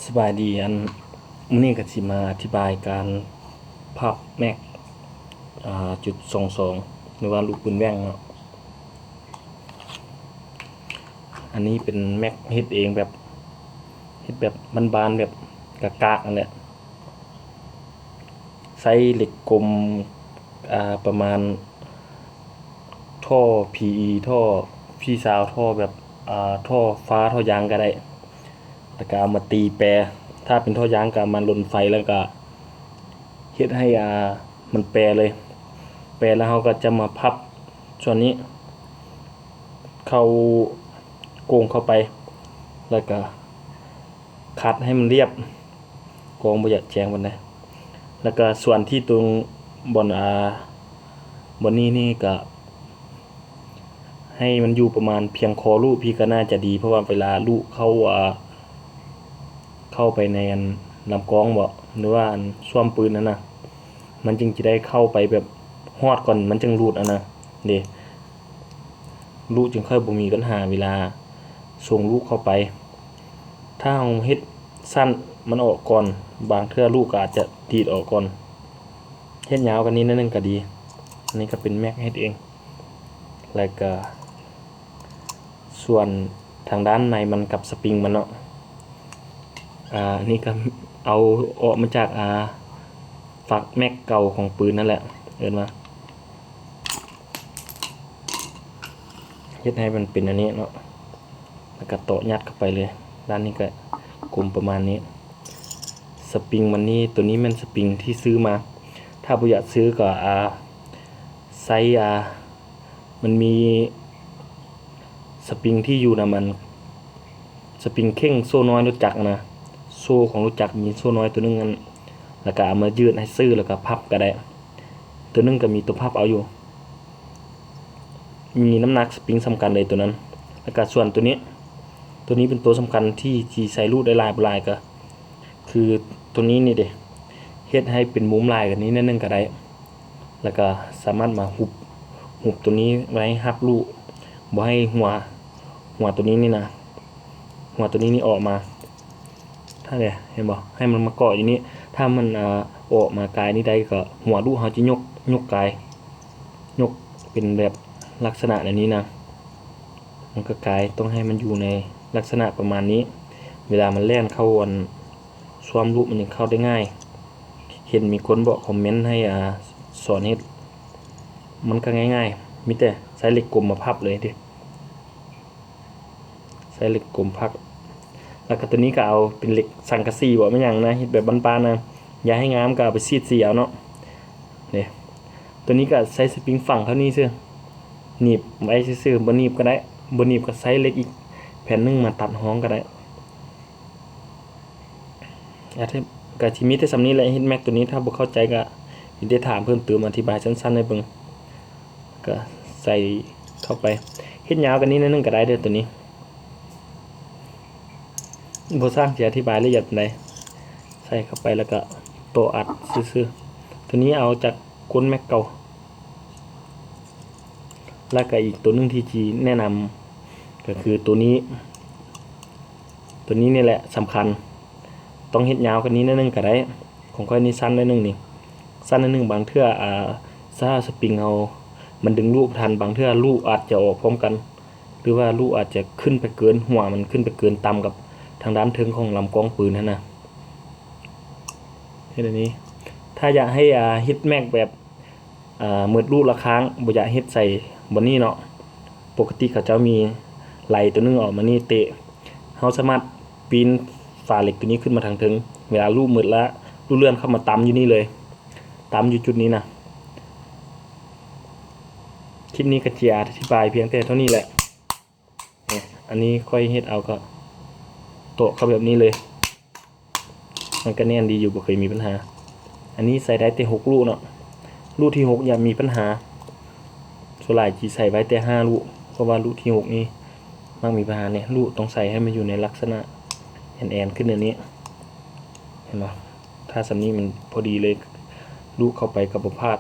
ສະບາຍດີ ອັນ ມື້ນີ້ກໍຊິມາອະທິບາຍການພັບແມັກ ອ່າ ຈຸດສອງສອງ ຫຼືວ່າລູກປືນແຫວ່ງເນາະ. ອັນນີ້ເປັນແມັກເຮັດເອງ ແບບ ເຮັດແບບບ້ານໆ ແບບກາກໆ ນັ້ນແຫຼະ. ໃຊ້ເຫຼັກກົມ ອ່າ ປະມານ ທໍ່ ພີອີ ທໍ່ ພີຊາວ ທໍ່ແບບ ອ່າ ທໍ່ຟ້າ ທໍ່ຢາງກໍໄດ້ ແລ້ວກໍເອົາມາຕີແປ. ຖ້າເປັນທໍ່ຢາງກໍເອົາມາລົນໄຟ ແລ້ວກໍເຮັດໃຫ້ ອ່າ ມັນແປເລີຍ. ແປແລ້ວເຮົາກໍຈະມາພັບສ່ວນນີ້ເຂົ້າ ໂກງເຂົ້າໄປ ແລ້ວກໍຂັດໃຫ້ມັນລຽບ. ກ້ອງບໍ່ຢາກແຈ້ງປານໃດ. ແລ້ວກໍສ່ວນທີ່ຕົງບ່ອນ ອ່າ ບ່ອນນີ້ນີ້ກໍໃຫ້ມັນຢູ່ປະມານພຽງຄໍລູກ ພີ້ກໍໜ້າຈະດີ ເພາະວ່າເວລາລູກເຂົ້າ ອ່າ ເຂົ້າໄປໃນອັນລຳກ້ອງບໍ ຫຼືວ່າອັນຊວມປືນຫັ້ນນະ ມັນຈຶ່ງຈະໄດ້ເຂົ້າໄປແບບຮອດກ່ອນ ມັນຈຶ່ງຫຼຸດຫັ້ນນະເດ. ລູກຈຶ່ງຄ່ອຍບໍ່ມີບັນຫາເວລາສົ່ງລູກເຂົ້າໄປ. ຖ້າເຮົາເຮັດສັ້ນມັນອອກກ່ອນ ບາງເທື່ອລູກກໍອາດຈະດີດອອກກ່ອນ. ເຮັດຍາວກວ່ານີ້ໜ້ອຍໜຶ່ງກໍດີ. ອັນນີ້ກໍເປັນແມັກເຮັດເອງ. ແລ້ວກໍສ່ວນທາງດ້ານໃນມັນກັບສະປຣິງມັນເນາະ ອ່າ ອັນນີ້ກໍເອົາອອກມາຈາກ ອ່າ ຝັກແມັກເກົ່າຂອງປືນນັ້ນແຫຼະ ເອີ້ນວ່າ ເຮັດໃຫ້ມັນເປັນອັນນີ້ເນາະ ແລ້ວກໍເຕາະຍັດເຂົ້າໄປເລີຍ. ດ້ານນີ້ກໍກົມປະມານນີ້. ສະປຣິງມັນນີ້ ໂຕນີ້ແມ່ນສະປຣິງທີ່ຊື້ມາ. ຖ້າບໍ່ຢາກຊື້ກໍ ອ່າ ໃຊ້ ອ່າ ມັນມີສະປຣິງທີ່ຢູ່ນຳອັນ ສະປຣິງເຄັ່ງໂສ້ນ້ອຍລົດຈັກນະ. ໂສ້ຂອງລົດຈັກມີໂສ້ນ້ອຍໂຕໜຶ່ງອັນ ແລ້ວກໍເອົາມາຍືດໃຫ້ຊື່ ແລ້ວກໍພັບກໍໄດ້. ໂຕໜຶ່ງກໍມີໂຕພັບເອົາຢູ່. ມີນ້ຳໜັກສະປຣິງສຳຄັນເລີຍໂຕນັ້ນ. ແລ້ວກໍສ່ວນໂຕນີ້ ໂຕນີ້ເປັນໂຕສຳຄັນທີ່ ທີ່ໃສ່ລູກໄດ້ຫຼາຍບໍ່ຫຼາຍ ກໍຄືໂຕນີ້ນີ້ເດ ເຮັດໃຫ້ເປັນມຸມຫຼາຍກວ່ານີ້ໜ້ອຍໜຶ່ງກໍໄດ້. ແລ້ວກໍສາມາດມາຫຸບ ຫຸບໂຕນີ້ໄວ້ຮັບລູກ ບໍ່ໃຫ້ຫົວ ຫົວໂຕນີ້ນີ້ນະ ຫົວໂຕນີ້ນີ້ອອກມາ. ຖ້າເດ ເຫັນບໍ່ ໃຫ້ມັນມາເກາະຢູ່ນີ້. ຖ້າມັນ ອ່າ ອອກມາກາຍນີ້ໄດ້ ກໍຫົວລູກເຮົາຈະຍົກ ຍົກກາຍ ຍົກເປັນແບບລັກສະນະແນວນີ້ນະ ມັນກໍກາຍ. ຕ້ອງໃຫ້ມັນຢູ່ໃນລັກສະນະປະມານນີ້ ເວລາມັນແລ່ນເຂົ້າອັນ ຊ່ວມລູກມັນຍັງເຂົ້າໄດ້ງ່າຍ. ເຫັນມີຄົນບອກຄອມເມັນໃຫ້ ອ່າ ສອນເຮັດ ມັນກໍງ່າຍໆ ມີແຕ່ໃຊ້ເຫຼັກກົມມາພັບເລີຍເດ ໃຊ້ເຫຼັກກົມພັບ. ແລ້ວກໍໂຕນີ້ກໍເອົາເປັນເຫຼັກສັງກະສີບໍ ແມ່ນຫຍັງນະ ເຮັດແບບບ້ານໆນະ ຢາກໃຫ້ງາມກໍເອົາໄປສີດສີເອົາເນາະ. ເດ ໂຕນີ້ກໍໃຊ້ສະປຣິງຝັງເທົ່ານີ້ຊື່ ໜີບໄວ້ຊື່ໆ ບໍ່ໜີບກໍໄດ້ ບໍ່ໜີບກໍໃຊ້ເຫຼັກອີກແຜ່ນໜຶ່ງມາຕັດຮ່ອງກໍໄດ້. ອາ ກໍຊິມີແຕ່ສ່ຳນີ້ແຫຼະ ເຮັດແມັກໂຕນີ້. ຖ້າບໍ່ເຂົ້າໃຈກໍມີແຕ່ຖາມເພີ່ມເຕີມ ອະທິບາຍສັ້ນໆໃຫ້ເບິ່ງ ກໍໃສ່ເຂົ້າໄປ. ເຮັດຍາວກວ່ານີ້ໜ້ອຍໜຶ່ງກໍໄດ້ເດີໂຕນີ້. ບໍ່ຊ່າງຊິອະທິບາຍລະອຽດປານໃດ. ໃສ່ເຂົ້າໄປແລ້ວກໍໂຕອັດຊື່ໆ. ໂຕນີ້ເອົາຈາກກົ້ນແມັກເກົ່າ. ແລ້ວກໍອີກໂຕໜຶ່ງທີ່ຊິແນະນຳ ກໍຄືໂຕນີ້ ໂຕນີ້ນີ້ແຫຼະສຳຄັນ. ຕ້ອງເຮັດຍາວກວ່ານີ້ໜ້ອຍໜຶ່ງກໍໄດ້. ຂອງຂ້ອຍນີ້ສັ້ນໜ້ອຍໜຶ່ງນີ້ ສັ້ນໜ້ອຍໜຶ່ງ. ບາງເທື່ອ ອ່າ ຖ້າສະປຣິງເຮົາມັນດຶງລູກບໍ່ທັນ ບາງເທື່ອລູກອາດຈະອອກພ້ອມກັນ ຫຼືວ່າລູກອາດຈະຂຶ້ນໄປເກີນ ຫົວມັນຂຶ້ນໄປເກີນຕ່ຳກັບທາງດ້ານເທິງຂອງລຳກ້ອງປືນຫັ້ນນະ. ເຮັດອັນນີ້ ຖ້າຢາກໃຫ້ ອ່າ ເຮັດແມັກແບບ ອ່າ ໝົດລູກລະຄ້າງ ບໍ່ຢາກເຮັດໃສ່ບ່ອນນີ້ເນາະ. ປົກກະຕິເຂົາເຈົ້າມີໄລໂຕໜຶ່ງອອກມານີ້ເຕະ. ເຮົາສາມາດປີນຝາເຫຼັກໂຕນີ້ຂຶ້ນມາທາງເທິງ ເວລາລູກໝົດລະ ລູກເລື່ອນເຂົ້າມາຕຳຢູ່ນີ້ເລີຍ ຕຳຢູ່ຈຸດນີ້ນະ. ຄລິບນີ້ກໍຈະອະທິບາຍພຽງແຕ່ເທົ່ານີ້ແຫຼະ. ອັນນີ້ຂ້ອຍເຮັດເອົາກໍໂຕະເຂົ້າແບບນີ້ເລີຍ ມັນກໍແໜ້ນດີຢູ່ ບໍ່ເຄີຍມີບັນຫາ. ອັນນີ້ໃສ່ໄດ້ແຕ່ຫົກລູກເນາະ ລູກທີຫົກຢ່າມີບັນຫາ. ສ່ວນຫຼາຍຊິໃສ່ໄວ້ແຕ່ຫ້າລູກ ເພາະວ່າລູກທີຫົກນີ້ມັກມີບັນຫາແດ່. ລູກຕ້ອງໃສ່ໃຫ້ມັນຢູ່ໃນລັກສະນະແອນໆຂຶ້ນແນວນີ້ ເຫັນບໍ່? ຖ້າສ່ຳນີ້ມັນພໍດີເລີຍ ລູກເຂົ້າໄປກໍບໍ່ພາດ.